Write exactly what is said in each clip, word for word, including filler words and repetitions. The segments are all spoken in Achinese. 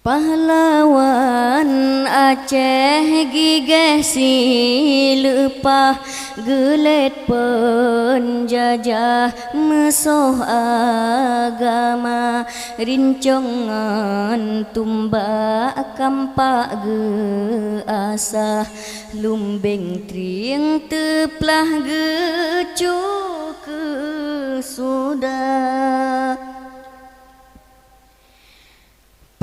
Pahlawan Aceh gigeh sileupah, geulet peunjajah meusoh agama, rincong ngon tumbak kampak geuasah, lumbeng trieng teuplah geucue keu suda.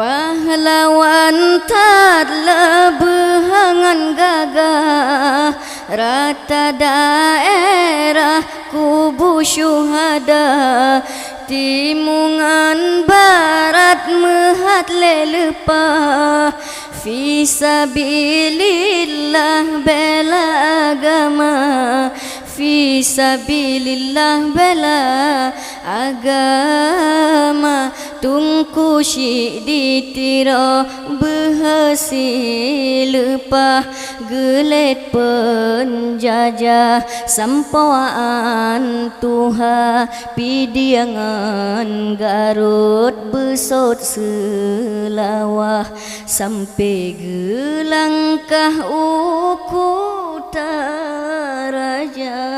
Pahlawan that leubeh ngon gagah, rata daerah kubu syuhada, timu ngon barat meuhat lé leupah, fisabilillah bela agama, fisabilillah bela agama. Teungku Chik di Tiro beuheusi leupah, geulet peunjajah sampoe an tuha, Pidie ngon Garut beusôt seulawah, sampoe geulangkah u Kuta Raja.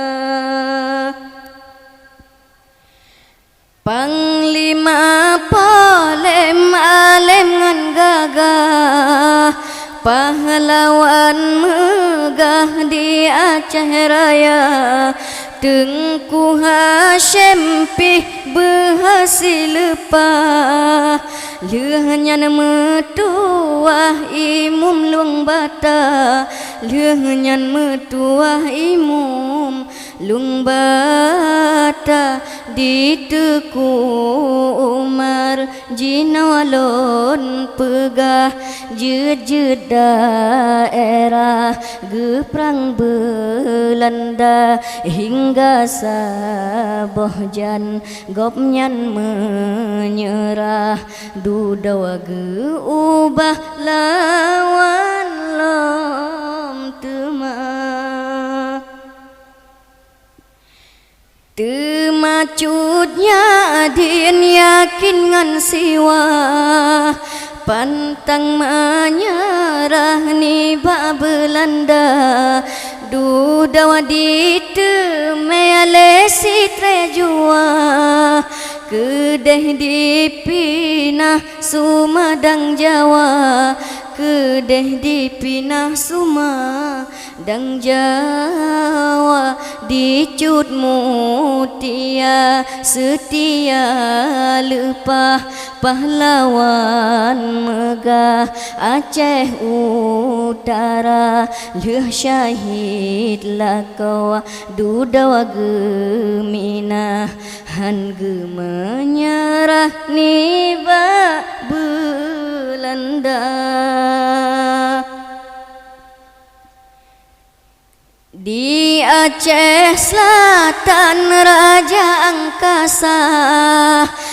Panglima polém além ngon gagah, pahlawan meugah di Aceh Raya, Teungku Hasyim pih beuheusi leupah. Lheueh nyan meutuwah Imum Lueng Bata, lheueh nyan meutuwah Imum Lueng Bata. Di Teuku Umar jinoe lôn peugah, jeuet-jeuet daerah geuprang Beulanda, hingga saboh jan gobnyan meunyeurah, dudoe geuubah lawan lom teuma. Teuma cut nyan yakin ngon siwa, pantang meunyeurah nibak Beulanda. Dudoe diteumé lé sitré juwa, keudeh dipinah Sumedang Jawa, keudeh dipinah Suma dang Jawa. Di Cut Mutia seutia leupah, pahlawan meugah Aceh Utara. Lheueh syahid lakoe dudoe geuminah, hán geumeunyeurah nibak Beulanda. Di Aceh Selatan Raja Angkasa,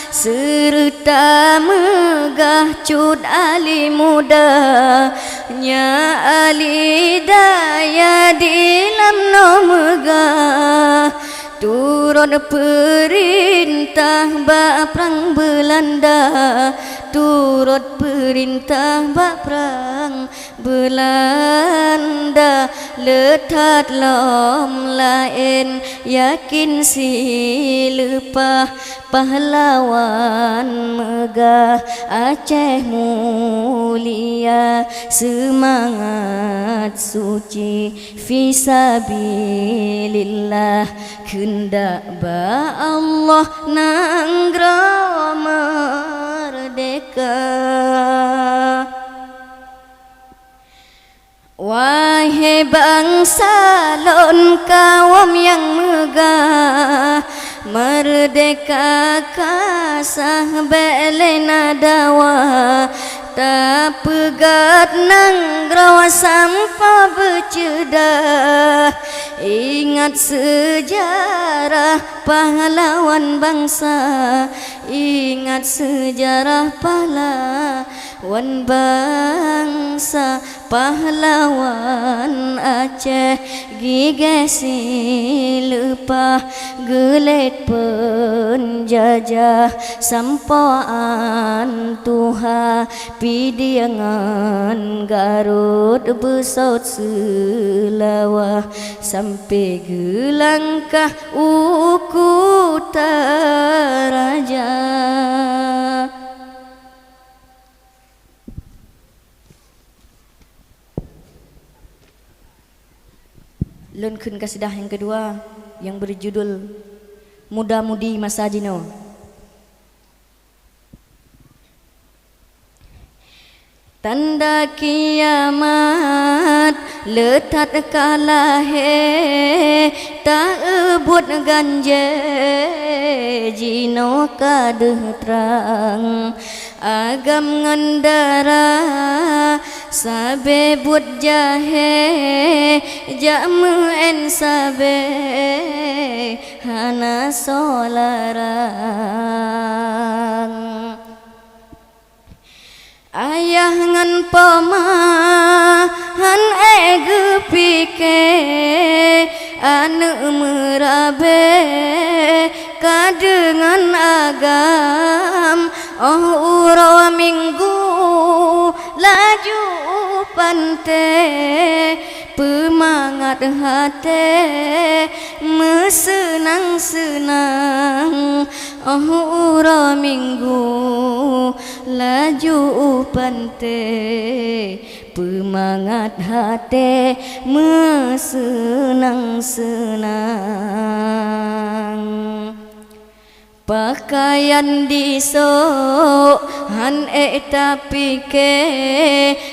seureuta meugah Cut Ali Muda, Nyak Ali Daya di Lamno meugah, turot peurintah bak prang Beulanda, turot peurintah bak prang Beulanda. Le that lom laén yakin sileupah, pahlawan meugah Aceh mulia, seumangat suci fisabilillah, keundak bak Allah nanggroe meurdehka. Wahé bansa lôn kawöm nyang meugah, meurdehka ka sah bék lé na dawa. Tapeugöt nanggroe sampoe beuceudah, ingat seujarah pahlawan bansa, ingat seujarah pahlawan bansa. Pahlawan Aceh gigeh sileupah, geulet peunjajah sampoe an tu Muha pidiangan garot beusot seulawah, sampai geulangkah u Kuta Raja. Lôn kheun kasidah nyang keudua nyang beujudul Muda-mudi Masa Jinoe. Tanda kiamat le that ka lahé, ta-eubuet ganjé jinoe ka deuh trang. Agam ngon dara sabe buet jahé, jak meu'en sabe hana soe larang. Ayah ngon poma han ék geupike, aneuëk meurabe ka deungon agam. Óh uroe Minggu laju u panté, peumangat haté meuseunang-seunang. Óh uroe Minggu laju u panté, peumangat haté meuseunang-seunang. Pakaian disok han ék tapike,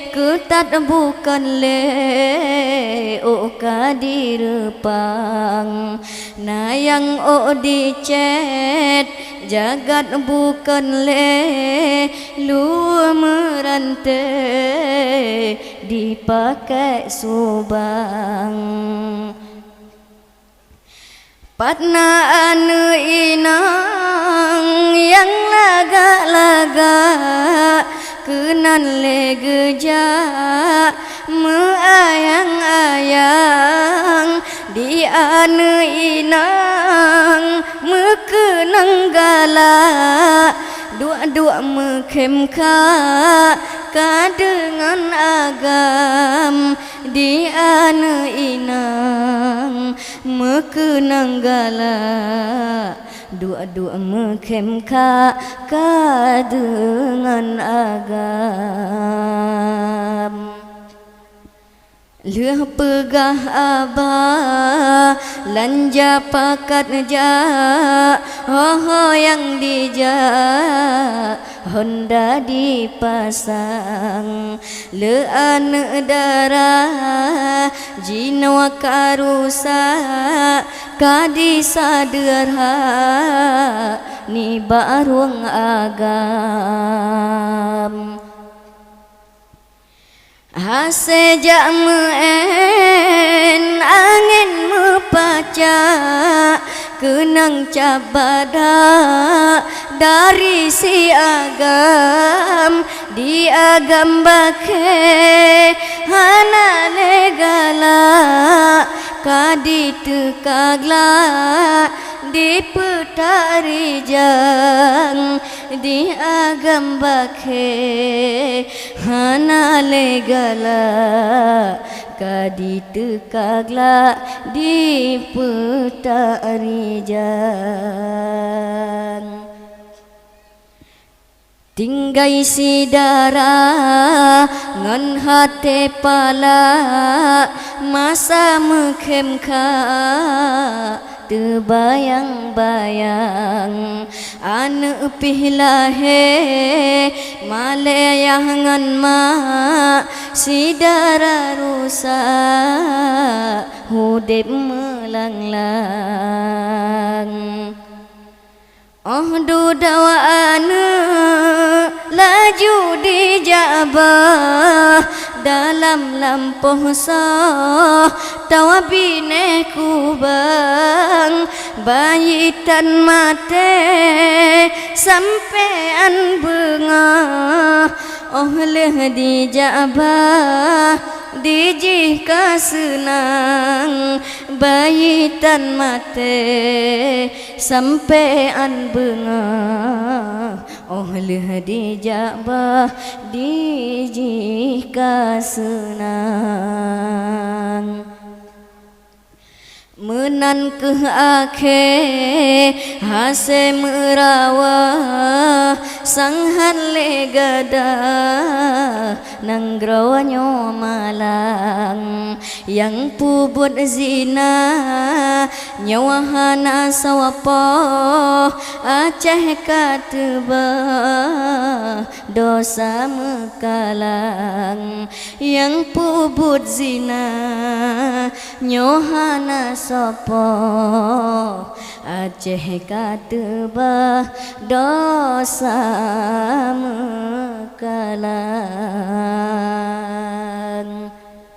keutat bukon lé ôk ka direupang. Na nyang ôk dicét, jagat bukon lé luweue meurante dipakèk subang. Pat na aneuëk inong nyang lagak-lagak, keunan lé geujak meuayang-ayang. Di aneuëk inong meukeunong galak, duek-duek meukhém kha ka deungon agam. Di aneuëk inong meukeunong galak, duek-duek meukhém kha ka deungon agam. Lheueh peugah aba, lanja pakat jak, ho-ho nyang dijak honda dipasang. Lé aneuëk dara jinoe ka rusak, ka disadeurha nibak rueng agam. Hase jak meu'en angén meupacak, keunong cap badak dari si agam. Di agam bakhe hana lé galak, ka diteuka glak dipeutak rijang. Di agam bakhe hana lé galak, ka diteuka glak dipeutak rijang. Tinggai si dara ngon haté palak, masa meukhém kha teubayang-bayang. Aneuëk pih lahé malée yah ngon mak, si dara rusak udeb meulanglang. Óh dudoe aneuëk laju dijak bah, dalam lampôh soh tawa binéh kubang. Bayi tan maté sampoe án beungoh, óh lheueh dijak bah dijih ka seunang. Bayi tan maté sampoe án beungoh, Óh lheueh dijak bah dijih ka seunang. Meunan kheueh akhé hase meurawa, sang han lé gada nanggroe nyoe malang. Nyang peubuet zina nyoe hana soe po, Aceh ka teubah dosa meukalang. Nyang peubuet zina nyoe hana soe po, Aceh ka teubah dosa meukalang.